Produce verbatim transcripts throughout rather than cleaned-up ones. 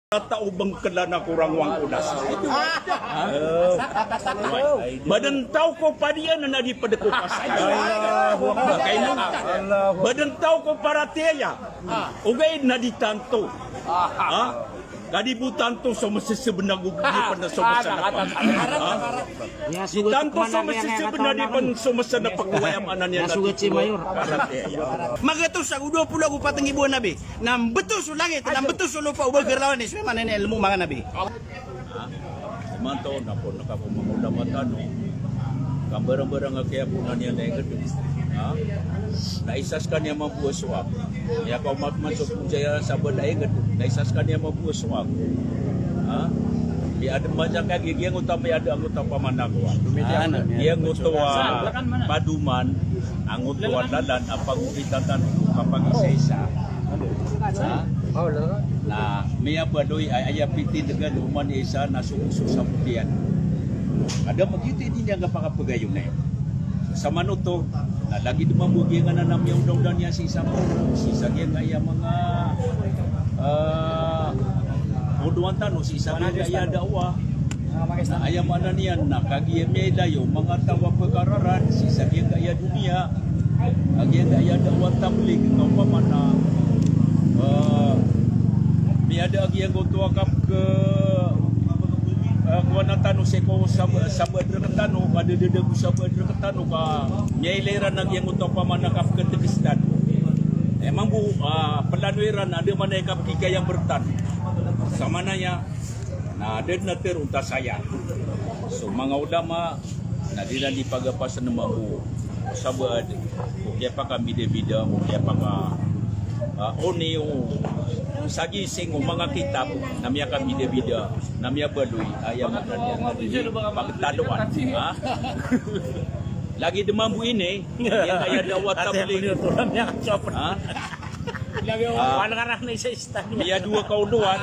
Tao bangkelan ako rangwang ko das. Baden tao ko padian na di pede ko pasay. Bakay mo. Baden tao ko paratiyaya. Ogaid na di tanto. Ha? Kadi bo tanto so mesesebena go di pena so mesena. Di tanto so mesesebena di pena so mesena pagwayam anan iyan. Magatos ago dowa polo ago pat nggibo a nabi. Na mbeto so langit, na mbeto so lopa o ba gelawan i so iman ini elmo manga nabi. Ha? Imanto na pon na kapo manga ulama tano. Kambarang-barang a kiyaponan iyan na inged. Ha? Na isa sekaniyan mambo a sowak. Aya kaoma man so pojaya sabaad a inged. Na isa sekaniyan mambo a sowak. Ha? Di aden man sa kagiya giyangoto a miyada angoto a pamanakowan. Ha? Giyangoto a padoman. Angoto a lalan a pagopitan tano ko kapagisaisa. Ha? Na miyabaloy a aya pitindeg o oman i isa na so oso sa potiyan. Ada magiti di niyan kapakapegayon na iyan. Samanoto na lagid mambo giyanganan a miyaoda-oda niyan sii sa poro, sii sa giyangkaya manga, ah, odoan tano, sii sa giyangkaya daawa. Na aya maana niyan na kagiya miyailay o manga taw a pekararad sii sa giyangkaya doniya, a giyangkaya daawa tablig, ka opama na, eh, miyada a giyangkoto a kapke, eh, kowan tano sii ko sab-, sabaad rektano, ka dededeg o sabaad rektano, ka miyailay iran a giyangkoto a opama na kapketeges tano. Eh, mambo, ah, pelano iran a da man a aya kapkikayamber tano. Samanaya, na da den a teroon ta saya. So manga ulama, na di ran di pagapasen mambo o sabaad, o kiyapakambidabida, o kiyapaka, ah, oni o sagising o manga kitab, na miyakambidabida, na miyabaloy, aya maana niyan na di pagtaloan. Ha? Lagid mambo ini, aya daawa tablig. Ha? Ah, miyadowa ka odoan.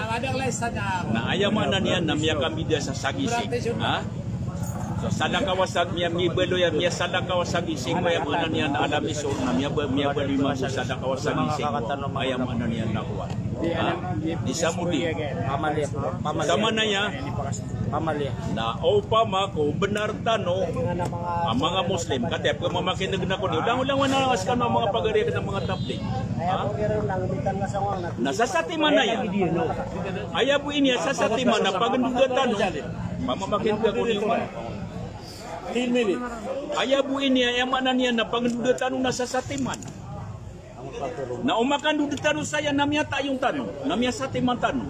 Na aya maana niyan na miyakambida sa sagising. Ha? So salakaw a sag-, miya-, miyabaloy a miyasalakaw a sagising, aya maana niyan na alam iso, na miyaba-, miyabaloy mambo salakaw a sagising. Aya maana niyan na kowan. Ha? Di samodi. Samanaya. Na opama ko benar tano a manga Muslim, katii a pemamakineg ako niyo, langolangon a sekano a manga pagari aken a manga tablig. Ha? Na sasatiman aya. Aya bo ini a sasatiman a pagendoda tano. Pemamakineg ako niyo. Aya bo ini a aya maana niyan na pagendoda tano na sasatiman. Na o makandod tano saya na miyatayon tano, na miyasatiman tano.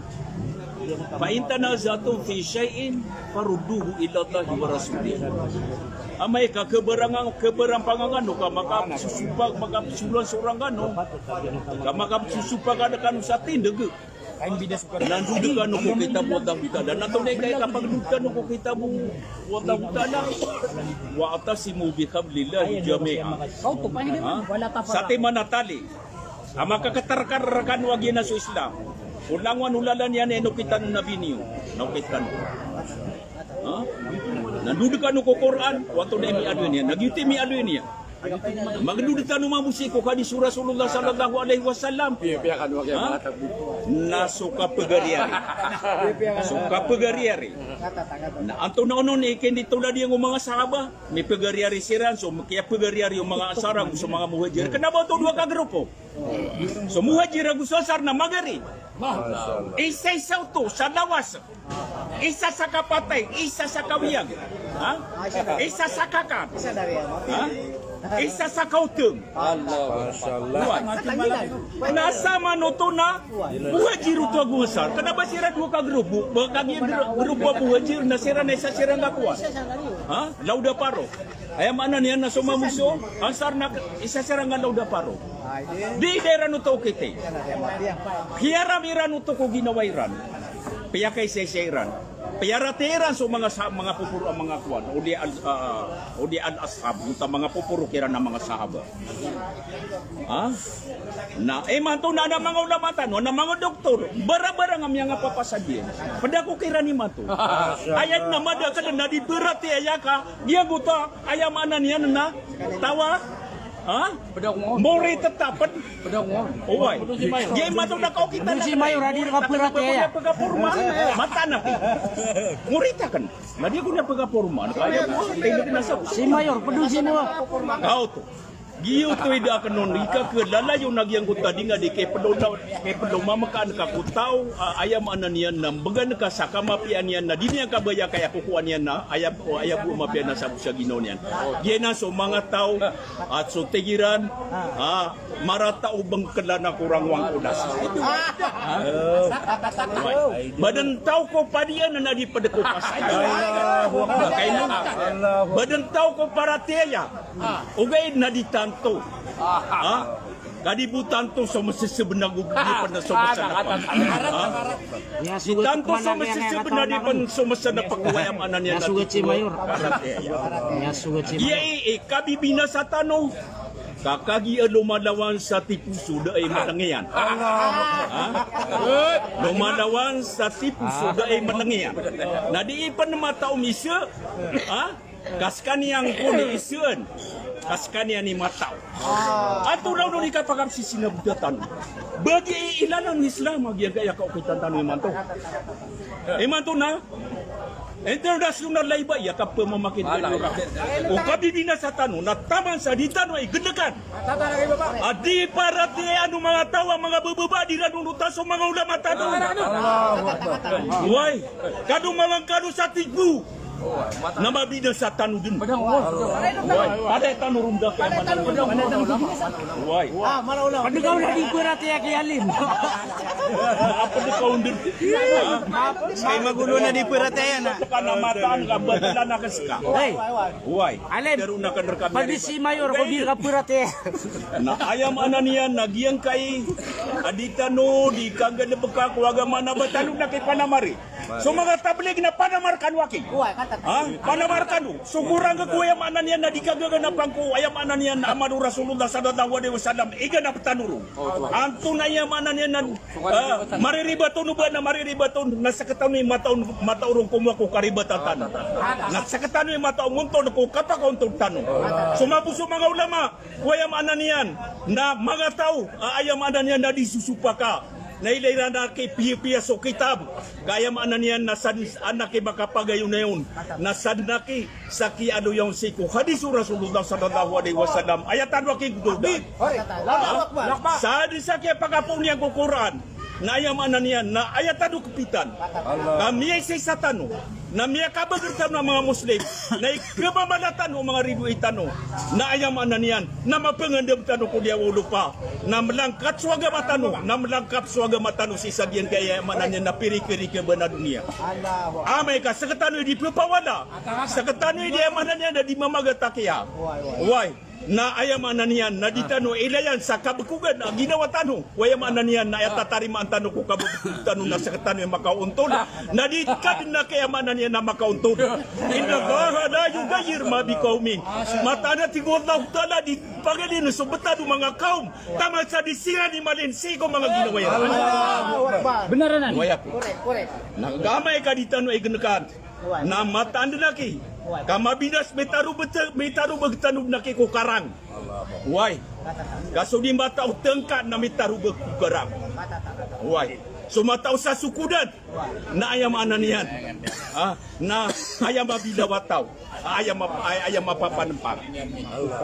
Fa in tanaza'tum fi shay'in farudduhu ilallahi wa rasulih. Amay ka kebarang, kebarang pangangano ka makapsosopag, makapsolan so rangkano, ka makapsosopag a da kano sa tindeg. Na ndod kano ko kitab o Allahu Ta'ala. Na antonaa i kapagendod kano ko kitab o Allahu Ta'ala? Wa'tasimu bihablillahi jami'a. Ha? Satiman a tali a makakatarkar rekano a giyanan so Islam. O langowan o lalan iyan a inokit tano o Nabi niyo. Na okit tano. Ha? Na ndod kano ko Qur'an, o antonaa i miyaaloy niyan. Na giyoto i miyaaloy niyan. Magendod tano mambo sii ko hadis o Rasulullah sallallahu alaihi wasallam. Ha? Na so kapegariyari. So kapegariyari. Na antonaa onon i kinitolad iyan o manga sahaba, mipegariyari siran, so kiyapegariyari o manga Ansar ago so manga Muhajir. Kena ba oto dowa ka grupo? So Muhajir ago so Ansar na magari. Isa-isa oto sa lawas. Isa sa kapatay, isa sa kawiyag. Ha? Isa sa kakan. Ha? Isa sa kaoteng. Kowan. Na samanoto na Muhajir oto ago Ansar. Kena ba siran dowa ka grupo? Ba kagiya gru-, grupo a Muhajir na siran na isa siran ka kowan. Ha? Lawda paro. Aya maana niyan na so mambo so Ansar na isa siran ka lawda paro. Di da iran oto okiti. Kiyarami iran oto ko ginawa iran. Piyakaisaisa iran. Piyaratiyaya iran so manga sa-, manga poporo a manga kowan. O di al-, ah, o di al-ashab. Onta manga poporo kiran a manga sahaba. Ha? Na imanto na, na manga ulama tano, na manga doktor, barabarang a miyangapapasad iyan. Ped ako kiran imanto. Aya na madakl na di berat aya ka, giyangkoto, aya maana niyan na tawa, Ha? Morita ta pn. Oway. Di imanto na kaokitan. Pd si Mayor, a di rka pharatiyaya. Pagaporma. Mataan aki. Morita akn. Na di ako niyan pagaporma. Kaya mo, kaya mo na sa. Si Mayor, pd si Mayor. Kaoto. Giyoto i da akn on, ika khalalayon a giyangkoto a di nga di kepd o, kepd o mamakaan ka ko taw a, aya maana niyan na mbgan ka sa kamapiya niyan na di niyan kabaya ka aya kokowa niyan na aya, aya bo a mapiya na sa bo sa ginawa niyan. Giyanan so manga taw a so tig iran a marata o bngkla na korang wangkodas. Ha? Ba dn taw ko padiyan na di pd ko pasay. Ba dn taw ko paratiyaya. Ogaid na di tanto. Ha? Ka di bo tanto so mseseb na go, di pn so mseseb na pag-, ha? Di tanto so mseseb na di pn so mseseb na pag-, aya maana niyan na di pn. Iya i, i kabibinasa tano. Ka kagiya lomalawan sa tipo so da i manangiyan. Ha? Lomalawan sa tipo so da i manangiyan. Na di pn mataw misa. Ha? Ka skaniyan ko ni isaan. Ka skaniyan i mataw. Antonaa onon i kapakapsisinabotan? Bagi i ilalan o Islam a giyangkaya kaokitan tano imanto. Imanto na international law ba iya kapamamakit ko kabibinasa tano na taman sa di tano ignkan a di paratiyayaan o manga taw a manga bababa a di ran onotan so manga ulama tano. Oway. Kado mamangkano sa tigbo. Na mabinasa tano dn. Oway. Paday tano ron da kaya. Oway. Pd ka on a di paratiyaya ki alim. Pd ka on dn. Kay magolo na di paratiyaya na. Ka na mataan ka, batalan ka ska. Oway. Alim. Pd si Mayor ko di rka paratiyaya. Na aya maana niyan na giyangkai a di tano di kanggalbka ko agama na ba tano na kipanamari. So manga tablig na panamar kano aki. Ha? Panamar kano. So korang ko aya maana niyan na di kagaganapan ko aya maana niyan na amal o Rasulullah sallallahu alaihi wasallam. Iganap tano ron. Antonaa aya maana niyan na, ah, mariribat on o ba na mariribat on na sktano i mataw, mataw ron komowa ko karibatan tano. Na sktano i mataw monton ko kapakaontod tano. So mabo so manga ulama ko aya maana niyan na manga taw a aya maana niyan na di sosopaka. Na ilay iran a kipiyapiya so kitab. Ka aya maana niyan na san, anak i makapagayonayon. Na san aki sa kiyaaloya on sii ko hadis o Rasulullah sallallahu alaihi wasallam. Aya tano aki gdogdan. San sa kiyapakapoon iyan ko Qur'an. Na aya maana niyan na aya tano kpitan. Ka miyaisaisa tano. Na miyakabagr tano a manga Muslim, na ikhamamala tano a manga ridoay tano, na aya maana niyan na mapangandam tano ko liyawaw o lopa, na mlangkat so agama tano, na mlangkat so agama tano sii sa giyangkaya aya maana niyan na pirikirikaba na doniya. Amay ka sktano i di pphawala, sktano i di aya maana niyan na di mamagatakiya. Oway. Na aya maana niyan na di tano ilayan sa kabkogan a ginawa tano. Oway, aya maana niyan na aya tatarimaan tano ko kabkog tano na sktano i makaontod. Na di kadn aki aya maana niyan na makaontod. Inna Allaha la yughayyiru ma biqawmin. Mataan a tig o Allahu Ta'ala, di pagalin so btad o manga kawm taman sa di siran i malin sii ko manga ginawa iran. Bnar anan. Oway. Na amay ka di tano ignkan. Na mataan dn aki. Ka mabinas mitarobag, mitarobag tano dn aki ko karang. Oway. Ka so di mataw tngka na mitarobag ko karang. Oway. So mataw sa sokodan. Na aya maana niyan. Ah, na aya mabilaw a taw. Aya ma-, aya, aya mapapanmpang.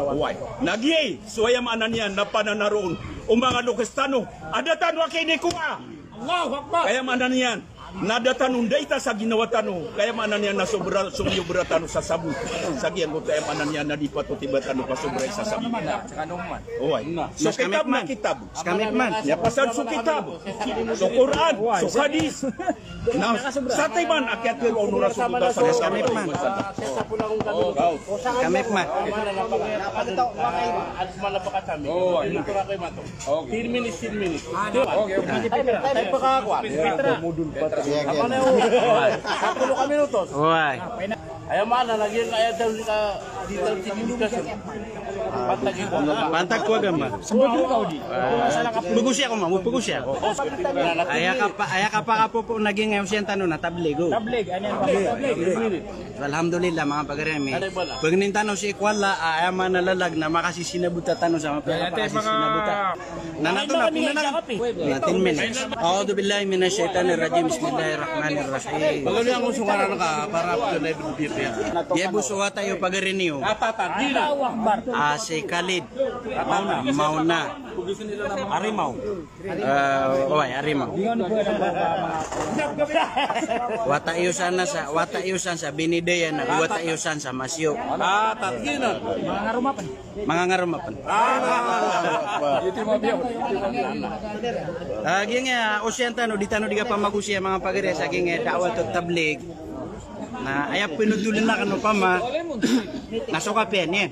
Oway. Na giyai, so aya maana niyan na pananaroon o manga loks tano a da tano aki inikowa. Allahu Akbar. Aya maana niyan na da tano ndaita sa ginawa tano, ka aya maana niyan na sobra, so miyobra tano sa sabo. Sa giyangkoto aya maana niyan na di patot i ba tano kasobrai sa sabo. Oway. So kitab na kitab. Aya pasad so kitab. So Qur'an, so hadis. Na satiman a kiyatero o Rasulullah sallallahu alaihi wasallam. Kami pman. Ten minutes, ten minutes. Okay, okay. Ay, pakakuan. Apa na yun? Sapolo ka minutos. Oway. Aya maana na giyangkaya daw di ka, di daw di ka sa pantag ko agama. Pantag ko agama. Pagosay ako, ma, pagosay ako. Aya kapa, aya kapakapopo na giyangkaya osiyan tano na tablig, o. Tablig, ano yan? Tablig. Alhamdulillah, manga pagari ami. Pangnin tano sii ko Allah, a, aya maana lalag na makasisinabota tano sa mapiyakapakasisinabota. Na, na, na, na, na, na, ten minutes. A'udhu billahi minash shaitanir rajim. Bismillahir rahmanir rahim. Bagay niyan ko sungaran ka para ko na ibibigay. Diya bo so wata iyo pagari niyo. Allahu Akbar. A, si Khalid. Mauna. Mauna. Arimaw. A, oway, Arimaw. Wata iyo san sa, wata iyo san sa Binidayan, wata iyo san sa Masiyo. A, tatginan. Manga ngaroma pn. A, giyangkaya osiyan tano, di tano di kapamagosaya manga pagari sa giyangkaya da'wat o tablig. Na aya pinotolan akn opama na so kapiya niyan.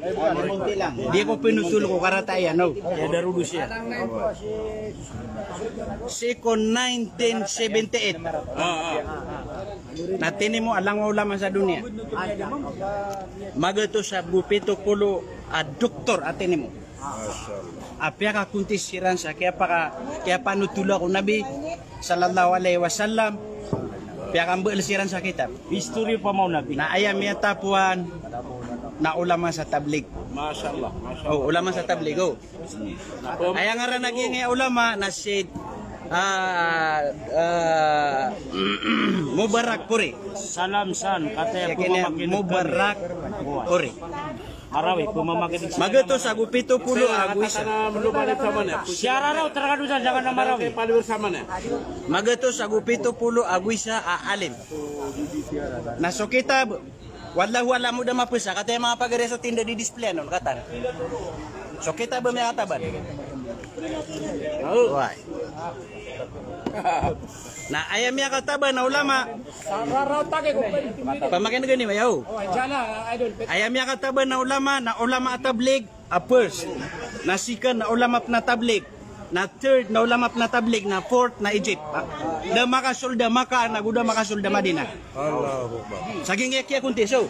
Di ko pinotol ko karata iyan, o. Aya darodos iyan. Sii ko nineteen seventy-eight. Na tinimo a langowan a ulama sa doniya. Magatos ago pito polo a doktor a tinimo. A piyakakontis siran sa kiyapaka, kiyapanotol ko Nabi sallallahu alaihi wasallam. Piyakambal siran sa kitab. History pama o Nabi. Na aya miyatapowan na ulama sa tablig. Masha Allah, masha Allah. O, ulama sa tablig, o. Aya ngaran a giyangkaya ulama na si, a, a, Mubarakpuri. Salam san, kataya ko mamakinig kami. Mubarakpuri. Marawi, ko mamakinig. Magatos ago pito polo ago isa. Siyara raw, tarkado sa dangan a Marawi. Magatos ago pito polo ago isa a alim. Na so kitab, wallahu a'lam, o da mapesa, kataya manga pagari so tinda di display, ano, katan. So kitab a miyakataban. Oway. Na aya miyakataban a ulama. Pamakineg ani, aya, o. Aya miyakataban a ulama, na ulama a tablig a first. Na second, na ulama pn a tablig. Na third, na ulama pn a tablig, na fourth, na Egypt. A, da makasold a Makkah, na go da makasold a Madinah. Allahu Akbar. Sa giyangkaya kiyakontis, o.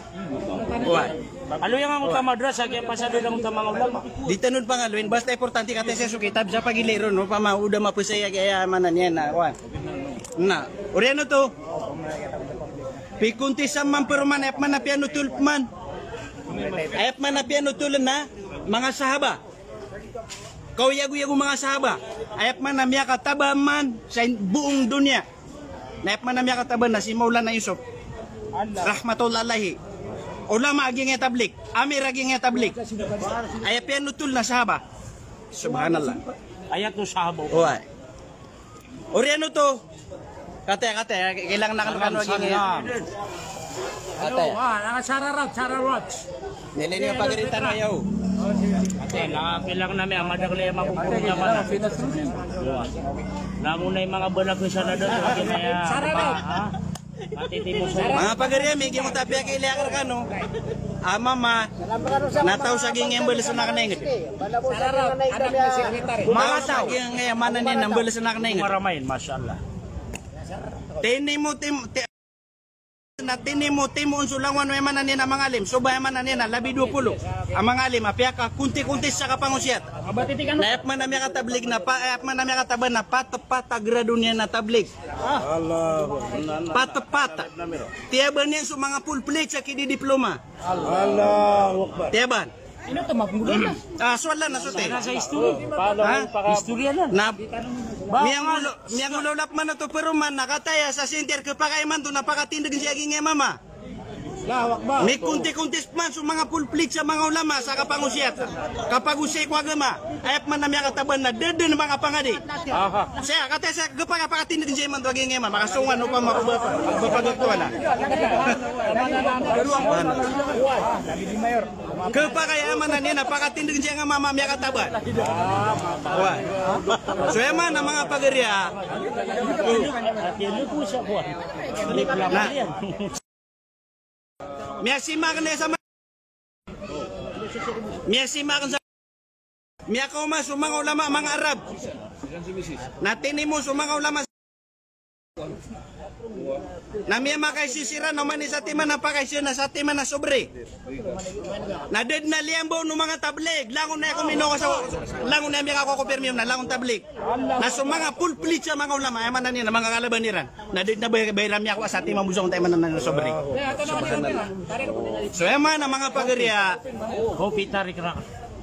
Oway. Aloy angkoto a madrasa, kiyapasad angkoto a manga ulama. Di tano pangaloyin, basta importante kataya so kitab sa pagilay ron, no, opama o da mapesa, aya maana niyan na, oway. Na, oriyan oto. Pikontis a man paroman, aya pman a piyanotol pman. Aya pman a piyanotol na manga sahaba. Kaoyagoyag o manga sahaba. Aya pman a miyakataban man sa boong doniya. Na aya pman a miyakataban na si Maulana Yusuf. Rahmatullah alaihi. Ulama a giyangkaya tablig. Amir a giyangkaya tablig. Aya piyanotol na sahaba. Subhanallah. Aya to sahaba. Oway. Oriyan oto. Kataya, kataya, kailangan akn kano a giyangkaya. Kataya. Hello, ah, naka Sara Road, Sara Road. Nilay niyo pagari tano, aya, o. Kataya, kailangan ami a madakl a mapoporo a mana. Langon i manga balak sa na dato, kataya. Sara Road. Manga pagari ami, giyoto a piyakiilay akn rkano a mama na taw sa giyangkaya mbalasan akn a ingd. Mama taw sa giyangkaya, maana niyan na mbalasan akn a ingd. Masha Allah. Tinimo, tim-, ti-, na tinimo, timoon so langowan o, aya maana niyan na, manga alim. So ba, aya maana niyan na labi dowa polo a manga alim a piyakakontikontis sa kapangosiyat. Na aya pman a miyakatablig na pa, aya pman a miyakataban na pat pat a grado niyan a tablig. Allahu Akbar. Pat pat. Tiyaban iyan so manga full plate sa kididiploma. Allahu Akbar. Tiyaban. Ino to mapmuda na? Ah, so Allah na so te. Sa history. Ha? History na. Na, miyangolo, miyangolo lap man oto paroman na kataya sa center, khapakay imanto na pakatindg sii a giyangkaya mama. Allahu Akbar. Mikontikontis man so manga full plate sa manga ulama sa kapangosiyat, kapagosay ko agama. Aya pman a miyakataban na da dn manga pangadi. Aha. Saya, kataya saya, khapakay pakatindg sii imanto a giyangkaya mama, makasongan opama ko ba, ba pagagtaw na. Khapakay, aya maana niyan na pakatindg sii a mama a miyakataban. Wa. So aya maana, manga pagari a. Na. Miyasimak na sa ma-, miyasimak sa, miyakaoma so manga ulama, manga Arab. Na tinimo so manga ulama. Na miyamakaisisiran, oman i satiman a pakaisin na satiman a sobri. Na da dn a liyambaw o manga tablig, langon a aya kominowa sa, langon a aya miyakakokopir miyan na langon tablig. Na so manga pulplit sa manga ulama, aya maana niyan na manga kalaban iran. Na da dn a bay-, bayran miyakowa a satiman a bosong ta aya maana niyan na sobri. Subhanallah. So aya maana, manga pagari a,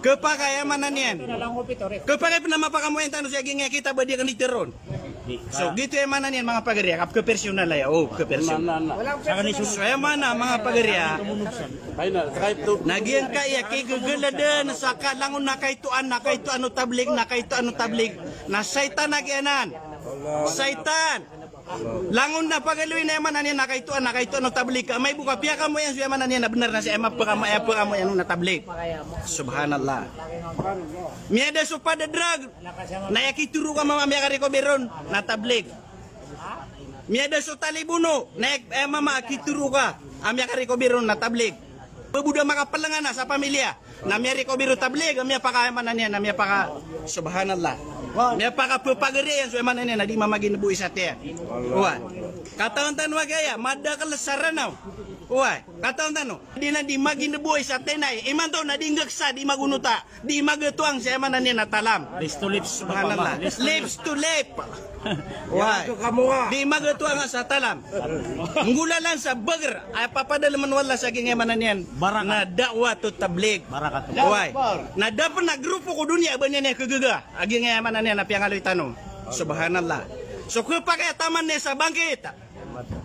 khapakay, aya maana niyan, khapakay pn a mapakamoyan tano sa giyangkaya kitab a di akn iteron. So giyoto aya maana niyan, manga pagari a, kapkhapersonal aya, o, kapkhapersonal. So aya maana, manga pagari a, na giyangkaya kigagaladan sa kalangon na kaitoan, na kaitoan o tablig, na kaitoan o tablig, na shaytan a giyanan. Shaytan. Langon na pagaloy na aya maana niyan na kaitoan, na kaitoan o tablig. Ka amay bo ka piyakamoyan so aya maana niyan na bnar na sa aya mapakamo-, aya pakamoyan on na tablig. Subhanallah. Miyada so padadrag, na aya kitharo ka mama a miyakarikober on na tablig. Miyada so talibono, na aya, aya mama a kitharo ka a miyakarikober on na tablig. Ba bo da makapalngana sa pamilya na miyarikober o tablig, a miyapaka, aya maana niyan na miyapaka, subhanallah. Miyapakapapagari iyan so aya maana niyan na di mamaginebo i satiya. Oway. Katawan tano a giyaya madakl sa Ranaw. Oway. Katawan tano. Di na di maginebo i satiya na i, imanto na di nggksa, di magonota, di magatoang sa aya maana niyan na talam. Lips to lips. Subhanallah. Lips to lips. Lips to lip. Oway. Di magatoang sa talam. Nggolalan sa bagr, aya papadalmn o Allah sa giyangkaya maana niyan na da'wat o tablig. Oway. Na da pn a grupo ko doniya a ba niyan aya khagaga a giyangkaya maana niyan na piyangaloy tano. Subhanallah. So khapakay a taman iyan sa bangkit.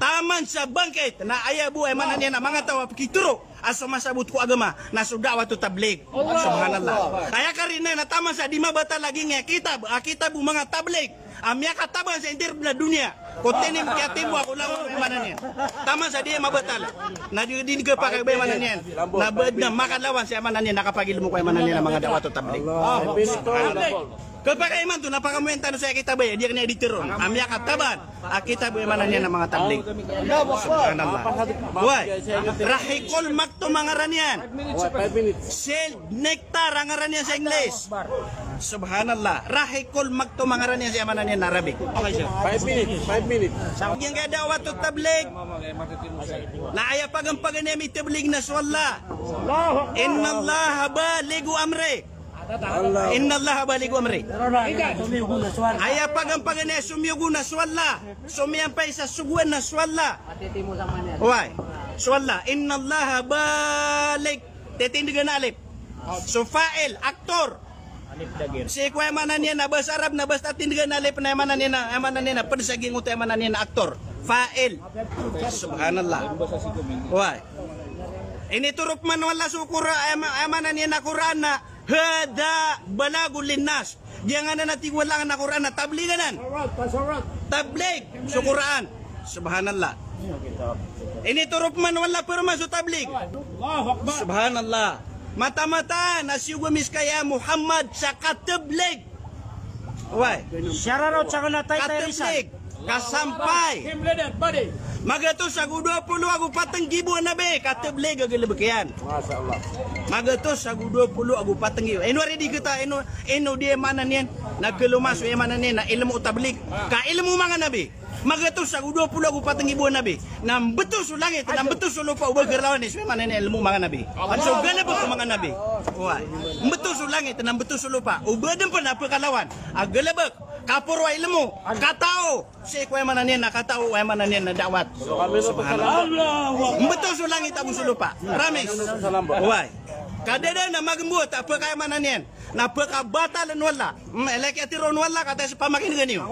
Taman sa bangkit, na aya bo, aya maana niyan na manga taw a pkitharo a so masabot ko agama na so da'wat o tablig. Subhanallah. Aya karina na taman sa di mabatal a giyangkaya kitab, a kitab o manga tablig a miyakataban sa intirob na doniya. Ko tinim kiyatibo ako langon, aya maana niyan. Taman sa di mabatal. Na di, di khapakay ba, aya maana niyan, na ba dn a makalawan sa, aya maana niyan, na kapagilmo ko, aya maana niyan, na manga da'wat o tablig. Subhanallah. Khapakay imanto na pakamoyan tano sa kitab a di akn aya diteron a miyakataban a kitab, aya maana niyan, a manga tablig. Subhanallah. Oway. Rahiqul Maktum a ngaran iyan. Sealed Nectar a ngaran iyan sa English. Subhanallah. Rahiqul Maktum a ngaran iyan sa, aya maana niyan, Arabic. Five minutes, five minutes. Sa giyangkaya da'wat o tablig na aya paganay a mitablig na so Allah. Innallaha balighu amrih. Innallaha balighu amrih. Aya paganay a somiyogo na so Allah. Somiyampay sa sogoan na so Allah. Oway. So Allah. Innallaha baligh. Titindgan a alip. So fa'il, aktor. Sii ko, aya maana niyan na basa Arab na basta tindgan a alip na, aya maana niyan na, aya maana niyan na pd sa giyangkoto, aya maana niyan na aktor. Fa'il. Subhanallah. Oway. Initoro pman o Allah so Qur'an, aya ma-, aya maana niyan na Qur'an na hadha balaghun linnas. Giyanan a tig o Allah a Qur'an na tablig anan. Tablig so Qur'an. Subhanallah. Initoro pman o Allah pman so tablig. Subhanallah. Mataan-mataan a siyogo ami ska, ya Muhammad, sa katablig. Oway. Shout out sa kna Taytay Rizal. Katablig. Kasampay. Magatos ago dowa polo ago pat nggibo a nabi, katablig a galbk iyan. Magatos ago dowa polo ago pat nggibo. Ino ari di kita, ino, ino di, aya maana niyan na kaloma so, aya maana niyan na ilmo o tablig. Ka ilmo o manga nabi. Magatos ago dowa polo ago pat nggibo a nabi. Na mbto so langit, na mbto so lopa o ba kalawan i so, aya maana niyan, ilmo o manga nabi. Anso galbk o manga nabi. Oway. Mbto so langit, na mbto so lopa o ba dn pn a pkalawan a galbk. Kaporo a ilmo, katao. Sii ko, aya maana niyan na katao, aya maana niyan na da'wat. Subhanallah. Mbto so langit ago so lopa. Promise. Oway. Ka da dn a magmbowat a pka, aya maana niyan na pkabataln o Allah. Hmm, ilay kiyatharoa o Allah, katii so pamakin'ga niyo.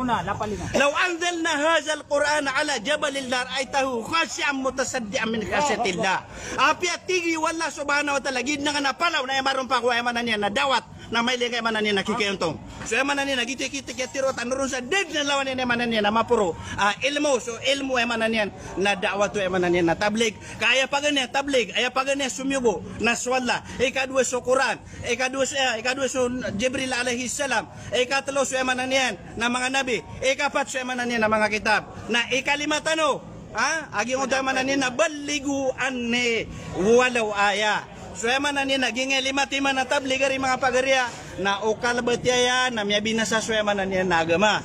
Law anzalna hadhal Qur'ana ala jabalin lara'aytahu khashi'an mutasaddi'an min khashyatillah. Apiya tig o Allah subhanahu wa ta'ala, giyanan a palaw na aya marompa ko, aya maana niyan na da'wat. Na mailay ka, aya maana niyan na kikay ontong. So, aya maana niyan na giyoto i kit-, kiyatharoa tano ron sa da dn a lawan iyan, aya maana niyan na maporo a ilmo, so ilmo, aya maana niyan na da'wat, aya maana niyan na tablig. Ka aya paganay a tablig, aya paganay a somiyogo na so Allah. Ikadowa so Qur'an, ikadowa so, eh, ikadowa so Jibril alayhis salam, ikatlo so, aya maana niyan na manga nabi, ikapat so, aya maana niyan na manga kitab, na ikalima tano. Ha? A giyangkoto, aya maana niyan na ballighu anni walaw ayah. So, aya maana niyan na giyangkaya lima timan a tablig ari, manga pagariya, na o kalbatiya iyan na miyabinasa so, aya maana niyan na agama.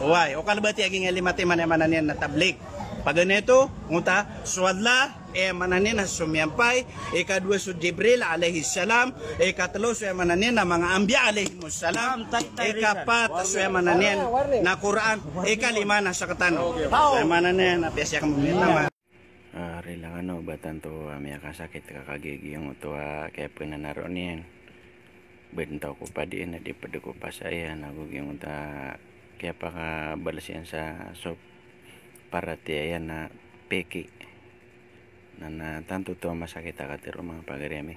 Oway, o kalbatiya giyangkaya lima timan, aya maana niyan na tablig. Paganay oto, giyangkoto a so Allah, aya maana niyan na so miyampay, ikadowa so Jibril alayhis salam, ikatlo so aya maana niyan na manga anbiya alayhimus salam, ikapat so aya maana niyan na Qur'an, ikalima na sakatano. So aya maana niyan na piyasiyakn mo miyan na ma- Ah, rilangan o ba tanto a miyakasakit ka kagiya giyangkoto a kiyapnanaro niyan. Bentaw ko padiin a di pd ko pasaya, na go giyangkoto a kiyapakabalas iyan sa so paratiyaya na peke. Na, na tanto oto a masakit a katharo, manga pagari ami.